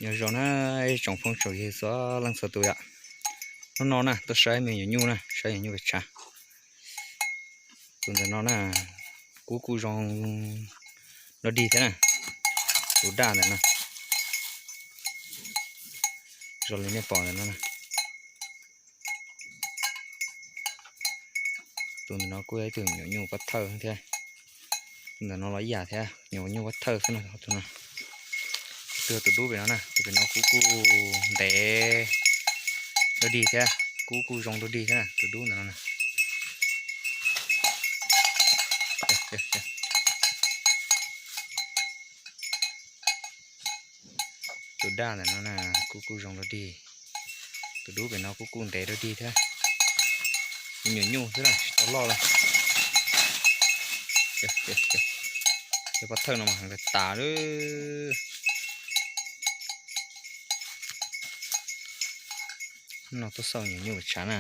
Nyob zoo na ib tsoom phooj tsoom ywg txhua leej txhua tus yom. Hnub no na tuaj saib me nyuam nyuj na, saib nyuam nyuj pes tshav. Tus ntawm no na, kub kuj zoo dog dig thiab na. Tus daj ntawm no, zoo li nej pom ntawm no na. Tus ntawm no kuj yog ib tug nyuam nyuj pov thawj thiab. Tus ntawm no los ib yam thiab, nyuam nyuj pov thawj xwb no. Tus no, tus dub pem no na, tus pem no kub kuj ntev dog dig thiab, kub kuj zoo dog dig thiab na, tus dub ntawm no na. Tus daj ntawm no na, kub kuj zoo dog dig. Tus dub pem no kub kuj ntev dog dig thiab. Me nyuam nyuj xwb na, tsis tau loj li. Cov pov thawj no mas heev tas tas li. Hnub no tuaj xauj nyuam nyuj pes tshav na.